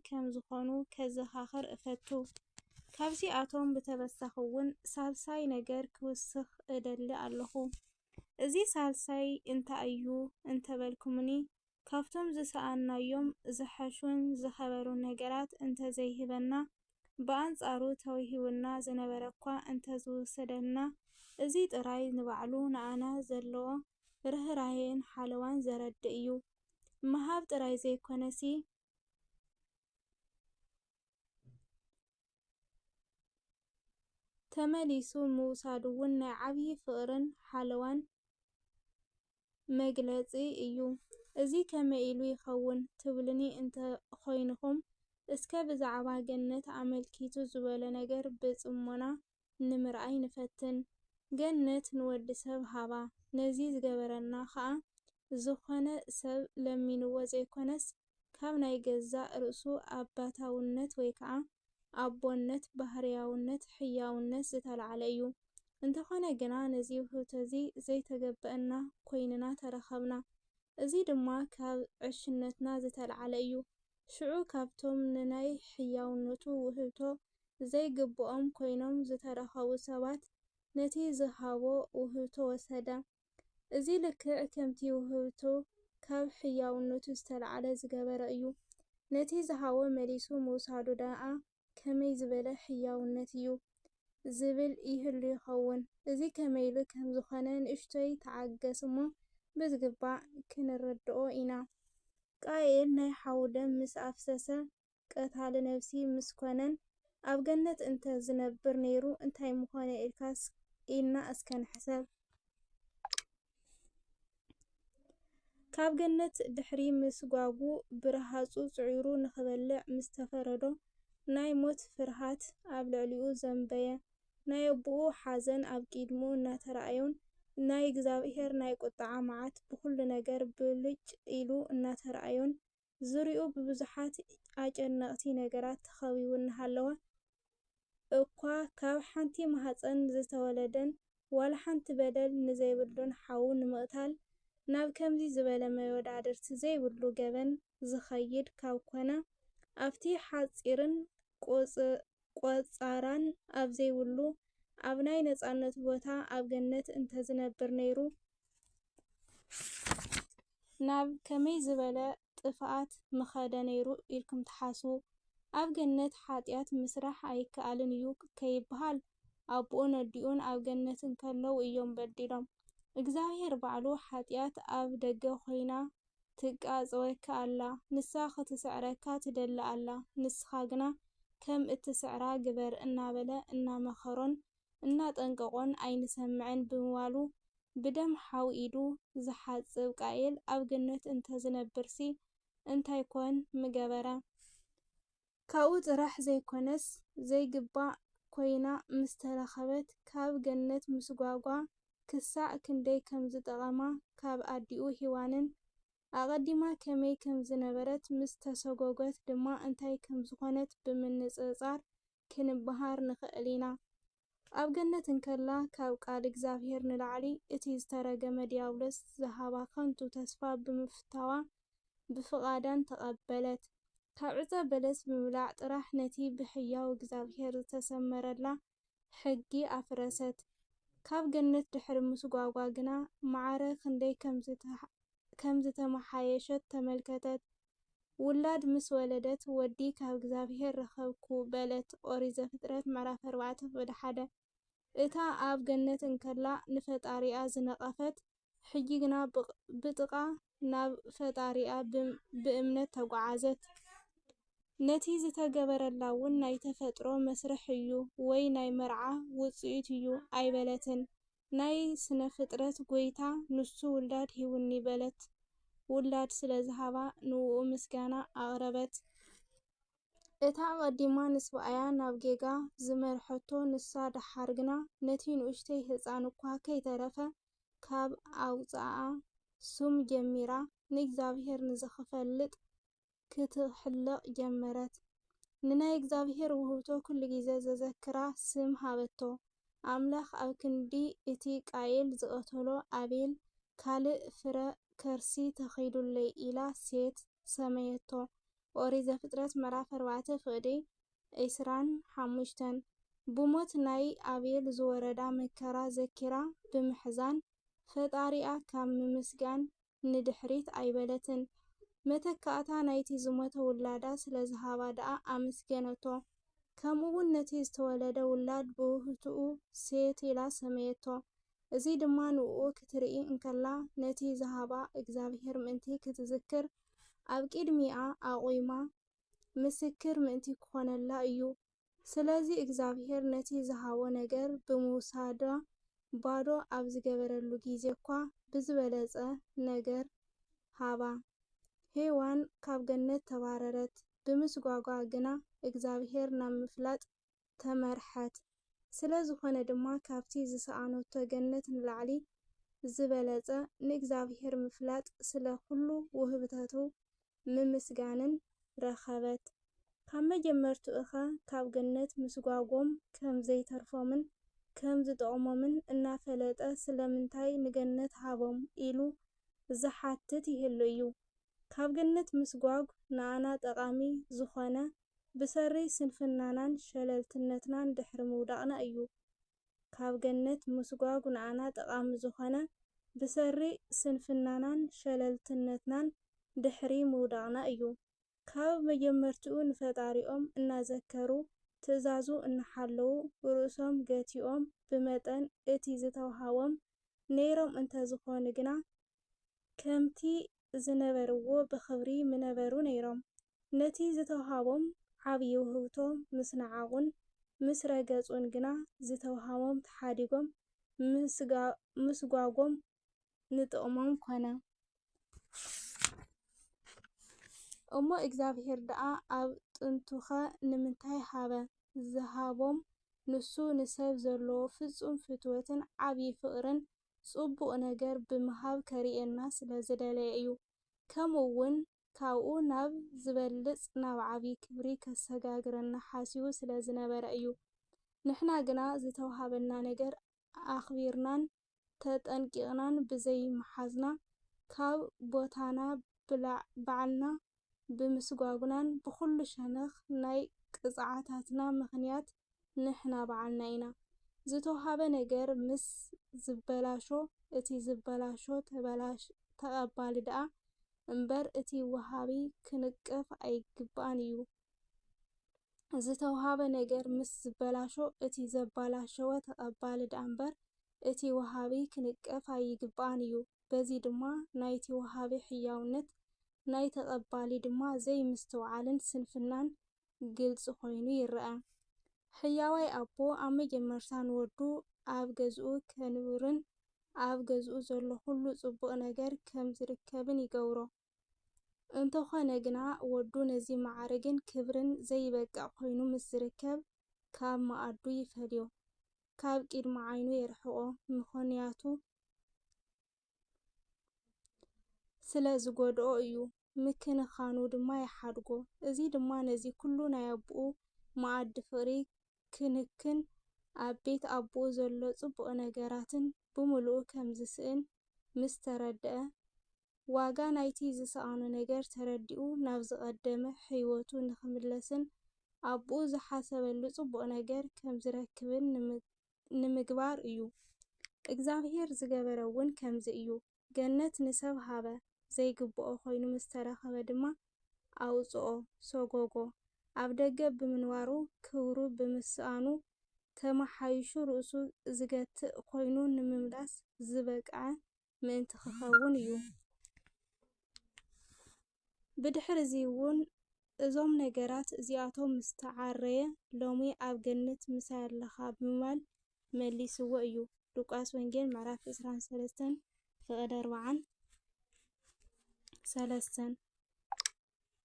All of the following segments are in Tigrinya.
ከም ዝኾኑ ከዘኻኽር እፈቱ። ካብዚኣቶም ብተበሳኺ እውን ሳልሳይ ነገር ክውስኽ እደሊ ኣለኹ። እዚ ሳልሳይ እንታይ እዩ እንተበልኩምኒ፣ ካብቶም ዝሰኣንናዮም ዝሐሹን ዝኸበሩን ነገራት እንተዘይህበና፣ ብኣንጻሩ ተውሂቡና ዝነበረ እኳ እንተዝውሰደልና፣ እዚ ጥራይ ንባዕሉ ንኣና ዘለዎ ርህራሄን ሓለዋን ዘረድእ እዩ። ምሃብ ጥራይ ዘይኮነሲ፣ ተመሊሱ ምውሳዱ እውን ናይ ዓብዪ ፍቕርን ሓለዋን መግለጺ እዩ። እዚ ከመይ ኢሉ ይኸውን ትብሉኒ እንተ ኾይንኹም፣ እስከ ብዛዕባ ገነት ኣመልኪቱ ዝበሎ ነገር ብጽሞና ንምርኣይ ንፈትን። ገነት ንወዲ ሰብ ሃባ። ነዚ ዝገበረና ኸኣ፣ ዝኾነ ሰብ ለሚንዎ ዘይኮነስ፣ ካብ ናይ ገዛእ ርእሱ ኣባታውነት ወይ ከኣ ኣቦነት፣ ባህርያውነት፣ ሕያውነት ዝተላዕለ እዩ። እንተኾነ ግና፣ ነዚ ውህብቶ እዚ ዘይተገበአና ኮይንና ተረኸብና። እዚ ድማ ካብ ዕሽነትና ዝተላዕለ እዩ። ሽዑ ካብቶም ንናይ ሕያውነቱ ውህብቶ ዘይግብኦም ኮይኖም ዝተረኸቡ ሰባት፣ ነቲ ዝሃቦ ውህብቶ ወሰደ። እዚ ልክዕ ከምቲ ውህብቶ ካብ ሕያውነቱ ዝተላዕለ ዝገበረ እዩ። ነቲ ዝሃቦ መሊሱ ምውሳዱ ደኣ ከመይ ዝበለ ሕያውነት እዩ ዝብል ይህሉ ይኸውን። እዚ ከመይ ኢሉ ከም ዝኾነ ንእሽቶይ ተዓገስ እሞ ብዝግባእ ክንርድኦ ኢና። ቃየል ናይ ሓዉ ደም ምስ ኣፍሰሰ፣ ቀታሊ ነፍሲ ምስ ኮነን ኣብ ገነት እንተ ዝነብር ነይሩ እንታይ ምኾነ ኢልካስ፣ ኢልና እስከ ንሕሰብ። ካብ ገነት ድሕሪ ምስጓጉ ብረሃጹ ጽዒሩ ንኽበልዕ ምስ ተፈረዶ ናይ ሞት ፍርሃት ኣብ ልዕሊኡ ዘንበየ። ናይ ኣቦኡ ሓዘን ኣብ ቅድሚኡ እናተራእዮን ናይ እግዚኣብሔር ናይ ቁጥዓ መዓት ብኹሉ ነገር ብልጭ ኢሉ እናተራእዮን ዙርያኡ ብብዙሓት ኣጨነቕቲ ነገራት ተኸቢቡ እናሃለወ እኳ፣ ካብ ሓንቲ ማህጸን ዝተወለደን ዋላ ሓንቲ በደል ንዘይብሉን ሓዉ ንምቕታል ናብ ከምዚ ዝበለ መወዳድርቲ ዘይብሉ ገበን ዝኸይድ ካብ ኮነ፣ ኣብቲ ሓጺርን ቆጽ-፣ ቆጻራን ኣብ ዘይብሉ ኣብ ናይ ነጻነቱ ቦታ ኣብ ገነት እንተዝነብር ነይሩ፣ ናብ ከመይ ዝበለ ጥፍኣት ምኸደ ነይሩ ኢልኩም ትሓስቡ? ኣብ ገነት ሓጢኣት ምስራሕ ኣይከኣልን እዩ ከይበሃል፣ ኣቦኡን ኣዲኡን ኣብ ገነት እንከለዉ እዮም በዲሎም። እግዚኣብሔር ባዕሉ፣ "ሓጢኣት ኣብ ደገ ኮይና ትቃጸወካ ኣላ፣ ንሳ ክትስዕረካ ትደሊ ኣላ፣ ንስኻ ግና ከም እትስዕራ ግበር" እናበለ እናመኸሮን እናጠንቀቖን ኣይንሰምዕን ብምባሉ፣ ብደም ሓው ኢዱ ዝሓጽብ ቃየል ኣብ ገነት እንተዝነብርሲ እንታይ ኮን ምገበረ? ካብኡ ጥራሕ ዘይኮነስ፣ ዘይግባእ ኮይና ምስ ተረኸበት፣ ካብ ገነት ምስጓጓ ክሳዕ ክንደይ ከም ዝጠቐማ፣ ካብ ኣዲኡ ሄዋንን ኣቐዲማ ከመይ ከም ዝነበረት ምስ ተሰጎገት ድማ እንታይ ከም ዝኾነት ብምንጽጻር ክንበሃር ንኽእል ኢና። ኣብ ገነት እንከላ፣ ካብ ቃል እግዚኣብሔር ንላዕሊ እቲ ዝተረገመ ዲያብሎስ ዝሃባ ከንቱ ተስፋ ብምፍታዋ፣ ብፍቓዳን ተቐበለት። ካብ ዕጸ በለስ ብምብላዕ ጥራሕ ነቲ ብሕያው እግዚኣብሔር ዝተሰመረላ ሕጊ ኣፍረሰት። ካብ ገነት ድሕሪ ምስጓጓ ግና፣ ማዕረ ክንደይ ከም ዝተሓ-፣ ከም ዝተመሓየሸት ተመልከተት። ውላድ ምስ ወለደት፣ "ወዲ ካብ እግዚኣብሔር ረኸብኩ" በለት። ኦሪት ዘፍጥረት ምዕራፍ ኣርባዕተ ፍቕዲ ሓደ። እታ ኣብ ገነት እንከላ ንፈጣሪኣ ዝነቐፈት፣ ሕጂ ግና ብቕ-፣ ብጥቓ ናብ ፈጣሪኣ ብም-፣ ብእምነት ተጓዓዘት። ነቲ ዝተገበረላ እውን ናይ ተፈጥሮ መስርሕ እዩ ወይ ናይ መርዓ ውጽኢት እዩ ኣይበለትን። ናይ ስነ ፍጥረት ጎይታ ንሱ ውላድ ሂቡኒ በለት። ውላድ ስለ ዝሃባ ንእኡ ምስጋና ኣቕረበት። እታ ኣቐዲማ ንስብኣያ ናብ ጌጋ ዝመርሐቶ ንሳ ደሓር ግና ነቲ ንኡሽተይ ህጻን እኳ ከይተረፈ ካብ ኣውጽኣኣ ስም ጀሚራ ንእግዚኣብሔር ንዝኽፈልጥ ክትሕለቕ ጀመረት። ንናይ እግዚኣብሔር ውህብቶ ኩሉ ግዜ ዘዘክራ ስም ሃበቶ። ኣምላኽ ኣብ ክንዲ እቲ ቃየል ዝቐተሎ ኣቤል ካልእ ፍረ ከርሲ ተኺሉለይ ኢላ ሴት ሰመየቶ። ኦሪት ዘፍጥረት ምዕራፍ ኣርባዕተ ፍቕዲ ዒስራን ሓሙሽተን። ብሞት ናይ ኣቤል ዝወረዳ መከራ ዘኪራ ብምሕዛን፣ ፈጣሪኣ ካብ ምምስጋን ንድሕሪት ኣይበለትን። መተካእታ ናይቲ ዝሞተ ውላዳ ስለ ዝሃባ ደኣ ኣመስገነቶ። ከምኡውን ነቲ ዝተወለደ ውላድ ብውህትኡ ሴት ኢላ ሰመየቶ። እዚ ድማ ንእኡ ክትርኢ እንከላ፣ ነቲ ዝሃባ እግዚኣብሄር ምእንቲ ክትዝክር፣ ኣብ ቅድሚኣ ኣቑማ ምስክር ምእንቲ ክኾነላ እዩ። ስለዚ እግዚኣብሄር ነቲ ዝሃቦ ነገር ብምውሳዳ፣ ባዶ ኣብ ዝገበረሉ ግዜ እኳ ብዝበለጸ ነገር ሃባ። ሄዋን ካብ ገነት ተባረረት፣ ብምስጓጓ ግና እግዚኣብሄር ናብ ምፍላጥ ተመርሐት። ስለ ዝኾነ ድማ ካብቲ ዝሰኣነቶ ገነት ንላዕሊ ዝበለጸ ንእግዚኣብሄር ምፍላጥ ስለ ኩሉ ውህብታቱ ምምስጋንን ረኸበት። ካብ መጀመርትኡኸ ካብ ገነት ምስጓጎም ከም ዘይተርፎምን ከም ዝጠቕሞምን እናፈለጠ ስለምንታይ ንገነት ሃቦም ኢሉ ዝሓትት ይህሉ እዩ? ካብ ገነት ምስጓግ ንኣና ጠቓሚ ዝኾነ ብሰሪ ስንፍናናን ሸለልትነትናን ድሕሪ ምውዳቕና እዩ። ካብ ገነት ምስጓግ ንኣና ጠቓሚ ዝኾነ ብሰሪ ስንፍናናን ሸለልትነትናን ድሕሪ ምውዳቕና እዩ። ካብ መጀመርትኡ ንፈጣሪኦም እናዘከሩ ትእዛዙ እናሓለዉ ርእሶም ገቲኦም ብመጠን እቲ ዝተውሃቦም ነይሮም እንተዝኾኑ ግና ከምቲ ዝነበርዎ ብኽብሪ ምነበሩ ነይሮም። ነቲ ዝተውሃቦም ዓብዪ ውህብቶ ምስ ነዓቑን ምስ ረገጹን ግና ዝተውሃቦም ተሓዲጎም ምስጓጎም ንጥቕሞም ኮነ። እሞ እግዚኣብሔር ደኣ ኣብ ጥንቱኸ ንምንታይ ሃበ? ዝሃቦም ንሱ ንሰብ ዘለዎ ፍጹም ፍትወትን ዓብዪ ፍቕርን ጽቡቕ ነገር ብምሃብ ከርእየና ስለ ዝደለየ እዩ። ከምኡ እውን ካብኡ ናብ ዝበልጽ ናብ ዓብዪ ክብሪ ከሰጋግረና ሓሲቡ ስለ ዝነበረ እዩ። ንሕና ግና ዝተውሃበና ነገር ኣኽቢርናን ተጠንቂቕናን ብዘይምሓዝና፣ ካብ ቦታና ብላዕ-፣ ባዕልና ብምስጓጉናን ብኹሉ ሸነኽ ናይ ቅጽዓታትና ምኽንያት ንሕና ባዕልና ኢና። ዝተውሃበ ነገር ምስ ዝበላሾ፣ እቲ ዝበላሾ ተበላሽ-፣ ተቐባሊ ደኣ እምበር እቲ ወሃቢ ክንቀፍ ኣይግባእን እዩ። ዝተውሃበ ነገር ምስ ዝበላሾ፣ እቲ ዘባላሸወ ተቐባሊ ደኣ እምበር እቲ ወሃቢ ክንቀፍ ኣይግባእን እዩ። በዚ ድማ ናይቲ ወሃቢ ሕያውነት፣ ናይ ተቐባሊ ድማ ዘይምስትውዓልን ስንፍናን ግልጺ ኮይኑ ይረኣ። ሕያዋይ ኣቦ ኣብ መጀመርታ ንወዱ ኣብ ገዝኡ ከንብርን ኣብ ገዝኡ ዘሎ ኩሉ ጽቡቕ ነገር ከም ዝርከብን ይገብሮ። እንተኾነ ግና ወዱ ነዚ ማዕርግን ክብርን ዘይበቅዕ ኮይኑ ምስ ዝርከብ ካብ መኣዱ ይፈልዮ፣ ካብ ቅድሚ ዓይኑ የርሕቖ፣ ምኽንያቱ ስለ ዝጎድኦ እዩ፣ ምክንኻኑ ድማ ይሓድጎ። እዚ ድማ ነዚ ኩሉ ናይ ኣቦኡ መኣዲ ፍቕሪ ክንክን፣ ኣብ ቤት ኣቦኡ ዘሎ ጽቡቕ ነገራትን ብምሉኡ ከም ዝስእን ምስ ተረድአ፣ ዋጋ ናይቲ ዝሰኣኖ ነገር ተረዲኡ ናብ ዝቐደመ ሕይወቱ ንኽምለስን ኣቦኡ ዝሓሰበሉ ጽቡቕ ነገር ከም ዝረክብን ንምግ-፣ ንምግባር እዩ። እግዚኣብሔር ዝገበረ እውን ከምዚ እዩ። ገነት ንሰብ ሃበ፣ ዘይግብኦ ኮይኑ ምስ ተረኸበ ድማ ኣውጽኦ፣ ሰጎጎ። ኣብ ደገ ብምንባሩ፣ ክብሩ ብምስኣኑ፣ ተመሓይሹ ርእሱ ዝገትእ ኮይኑ ንምምላስ ዝበቅዐ ምእንቲ ክኸውን እዩ። ብድሕሪ እዚ እውን እዞም ነገራት እዚኣቶም ምስ ተዓረየ፣ ሎሚ ኣብ ገነት ምሳይ ኣለኻ ብምባል መሊስዎ እዩ። ሉቃስ ወንጌል ምዕራፍ ዕስራን ሰለስተን ፍቕዲ ኣርባዓን ሰለስተን።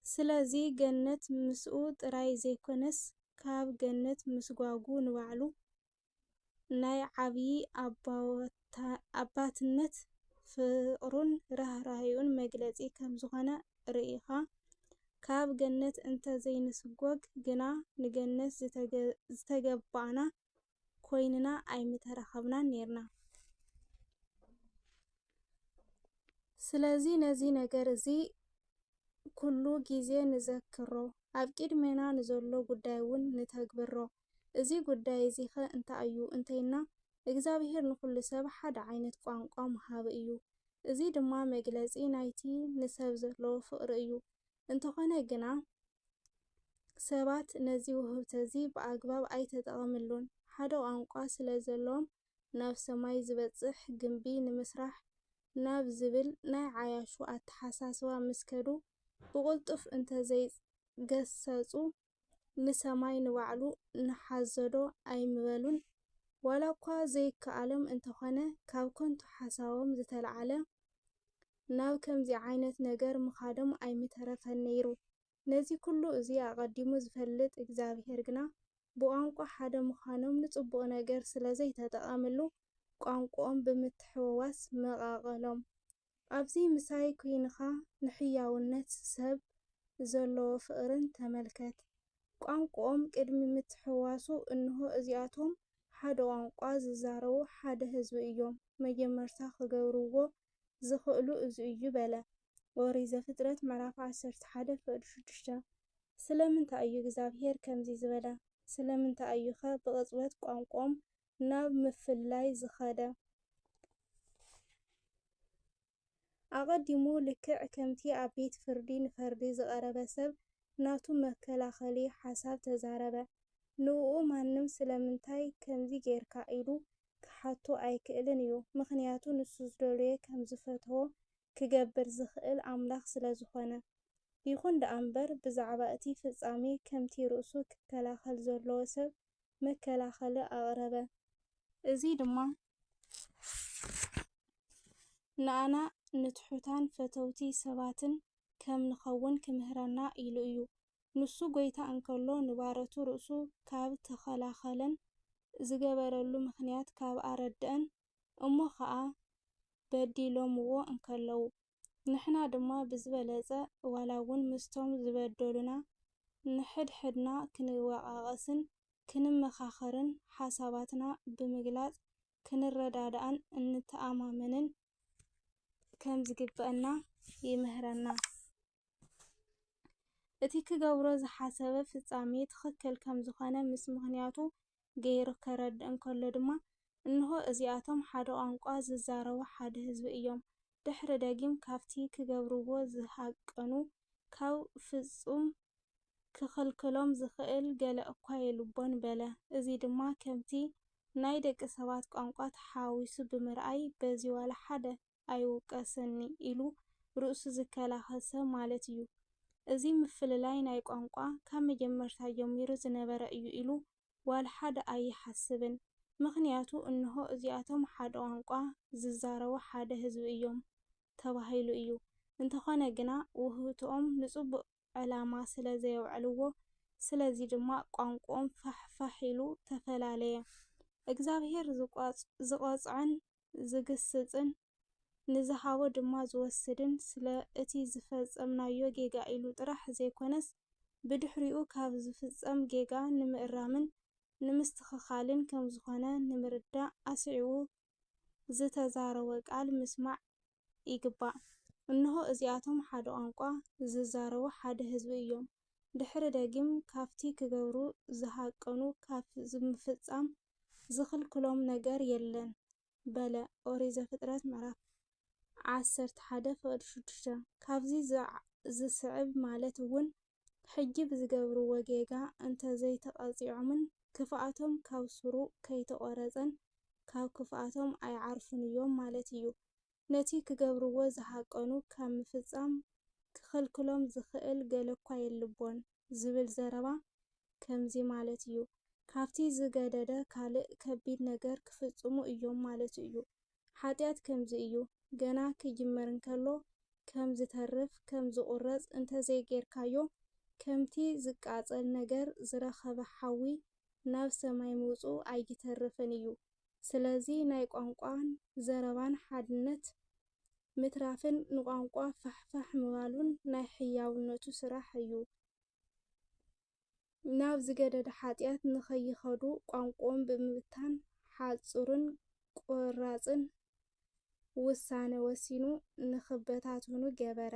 ስለዚ ገነት ምስኡ ጥራይ ዘይኮነስ፣ ካብ ገነት ምስጓጉ ንባዕሉ ናይ ዓብዪ ኣባወታ-፣ ኣባትነት ፍቕሩን ርህራሄኡን መግለጺ ከም ዝኾነ ርኢኻ። ካብ ገነት እንተ ዘይንስጎግ ግና ንገነት ዝተገ-፣ ዝተገባእና ኮይንና ኣይምተረኸብናን ኔርና። ስለዚ ነዚ ነገር እዚ ኩሉ ግዜ ንዘክሮ፣ ኣብ ቅድሜና ንዘሎ ጉዳይ እውን ንተግብሮ። እዚ ጉዳይ እዚኸ እንታይ እዩ እንተይልና፣ እግዚኣብሔር ንኹሉ ሰብ ሓደ ዓይነት ቋንቋ ምሃቡ እዩ። እዚ ድማ መግለጺ ናይቲ ንሰብ ዘለዎ ፍቕሪ እዩ። እንተኾነ ግና፣ ሰባት ነዚ ውህብቶ እዚ ብኣግባብ ኣይተጠቐምሉን። ሓደ ቋንቋ ስለ ዘሎም፣ ናብ ሰማይ ዝበጽሕ ግምቢ ንምስራሕ ናብ ዝብል ናይ ዓያሹ ኣተሓሳስባ ምስ ከዱ፣ ብቕልጡፍ እንተዘይገሰጹ፣ ንሰማይ ንባዕሉ ንሓዞ ዶ ኣይምበሉን? ዋላ እኳ ዘይከኣሎም እንተኾነ፣ ካብ ከንቱ ሓሳቦም ዝተልዓለ ናብ ከምዚ ዓይነት ነገር ምኻዶም ኣይምተረፈን ነይሩ። ነዚ ኩሉ እዚ ኣቐዲሙ ዝፈልጥ እግዚኣብሔር ግና፣ ብቋንቋ ሓደ ምዃኖም ንጽቡቕ ነገር ስለ ዘይተጠቐምሉ፣ ቋንቋኦም ብምትሕውዋስ መቓቐሎም። ኣብዚ ምሳይ ኲንኻ ንሕያውነት ሰብ ዘለዎ ፍቕርን ተመልከት። ቋንቋኦም ቅድሚ ምትሕውዋሱ፣ እንሆ እዚኣቶም ሓደ ቋንቋ ዝዛረቡ ሓደ ህዝቢ እዮም፣ መጀመርታ ክገብርዎ ዝኽእሉ እዚ እዩ በለ። ኦሪት ዘፍጥረት ምዕራፍ ዓሰርተ ሓደ ፍቕዲ ሽዱሽተ። ስለምንታይ እዩ እግዚኣብሔር ከምዚ ዝበለ? ስለምንታይ እዩኸ ብቕጽበት ቋንቋኦም ናብ ምፍልላይ ዝኸደ? ኣቐዲሙ ልክዕ ከምቲ ኣብ ቤት ፍርዲ ንፈርዲ ዝቐረበ ሰብ ናቱ መከላኸሊ ሓሳብ ተዛረበ። ንእኡ ማንም ስለምንታይ ከምዚ ጌርካ ኢሉ ክሓቶ ኣይክእልን እዩ፣ ምኽንያቱ ንሱ ዝደለዮ ከም ዝፈተዎ ክገብር ዝኽእል ኣምላኽ ስለ ዝኾነ። ይኹን ደኣ እምበር፣ ብዛዕባ እቲ ፍጻሜ ከምቲ ርእሱ ክከላኸል ዘለዎ ሰብ መከላኸሊ ኣቕረበ። እዚ ድማ ንኣና ንትሑታን ፈተውቲ ሰባትን ከም ንኸውን ክምህረና ኢሉ እዩ። ንሱ ጐይታ እንከሎ ንባሮቱ ርእሱ ካብ ተኸላኸለን ዝገበረሉ ምኽንያት ካብ ኣረድአን እሞ ኸኣ በዲሎምዎ እንከለዉ፣ ንሕና ድማ ብዝበለጸ ዋላ እውን ምስቶም ዝበደሉና ንሕድሕድና ክንወቓቐስን ክንመኻኸርን ሓሳባትና ብምግላጽ ክንረዳዳእን እንተኣማመንን ከም ዝግበአና ይምህረና። እቲ ክገብሮ ዝሓሰበ ፍጻሜ ትኽክል ከም ዝኾነ ምስ ምኽንያቱ ገይሩ ከረድእ እንከሎ ድማ፣ እንሆ እዚኣቶም ሓደ ቋንቋ ዝዛረቡ ሓደ ህዝቢ እዮም። ድሕሪ ደጊም ካብቲ ክገብርዎ ዝሃቀኑ ካብ ፍጹም ክኽልክሎም ዝኽእል ገለ እኳ የልቦን በለ። እዚ ድማ ከምቲ ናይ ደቂ ሰባት ቋንቋ ተሓዋዊሱ ብምርኣይ በዚ ዋላ ሓደ ኣይውቀስን ኢሉ ርእሱ ዝከላኸል ሰብ ማለት እዩ። እዚ ምፍልላይ ናይ ቋንቋ ካብ መጀመርታ ጀሚሩ ዝነበረ እዩ ኢሉ ዋላ ሓደ ኣይሓስብን። ምኽንያቱ እንሆ እዚኣቶም ሓደ ቋንቋ ዝዛረቡ ሓደ ህዝቢ እዮም ተባሂሉ እዩ። እንተኾነ ግና ውህብትኦም ንጽቡቕ ዕላማ ስለ ዘየውዕልዎ፣ ስለዚ ድማ ቋንቋኦም ፋሕ ፋሕ ኢሉ ተፈላለየ። እግዚኣብሔር ዝቋጽ-፣ ዝቐጽዖን ዝግስጽን ንዝሃቦ ድማ ዝወስድን ስለ እቲ ዝፈጸምናዮ ጌጋ ኢሉ ጥራሕ ዘይኮነስ፣ ብድሕሪኡ ካብ ዝፍጸም ጌጋ ንምእራምን ንምስትኽኻልን ከም ዝኾነ ንምርዳእ ኣስዒቡ ዝተዛረቦ ቃል ምስማዕ ይግባእ። እንሆ እዚኣቶም ሓደ ቋንቋ ዝዛረቡ ሓደ ህዝቢ እዮም። ድሕሪ ደጊም ካብቲ ክገብሩ ዝሃቀኑ ካብ ምፍጻም ዝኽልክሎም ነገር የለን በለ። ኦሪት ዘፍጥረት ምዕራፍ ዓሰርተ ሓደ ፍቕዲ ሽዱሽተ። ካብዚ ዝዓ-፣ ዝስዕብ ማለት እውን ሕጂ ብዝገብርዎ ጌጋ እንተዘይተቐጺዖምን ክፍኣቶም ካብ ሱሩ ከይተቖረጸን ካብ ክፍኣቶም ኣይዓርፉን እዮም ማለት እዩ። ነቲ ክገብርዎ ዝሃቀኑ ካብ ምፍጻም ክኽልክሎም ዝኽእል ገለ እኳ የልቦን ዝብል ዘረባ ከምዚ ማለት እዩ። ካብቲ ዝገደደ ካልእ ከቢድ ነገር ክፍጽሙ እዮም ማለት እዩ። ሓጢኣት ከምዚ እዩ። ገና ክጅመር እንከሎ ከም ዝተርፍ፣ ከም ዝቑረጽ እንተዘይጌርካዮ፣ ከምቲ ዝቃጸል ነገር ዝረኸበ ሓዊ ናብ ሰማይ ምውጽኡ ኣይተርፍን እዩ። ስለዚ ናይ ቋንቋን ዘረባን ሓድነት ምትራፍን ንቋንቋ ፋሕፋሕ ምባሉን ናይ ሕያውነቱ ስራሕ እዩ። ናብ ዝገደደ ሓጢኣት ንኸይኸዱ ቋንቋኦም ብምብታን ሓጹርን ቆራጽን ውሳነ ወሲኑ ንኽበታተኑ ገበረ።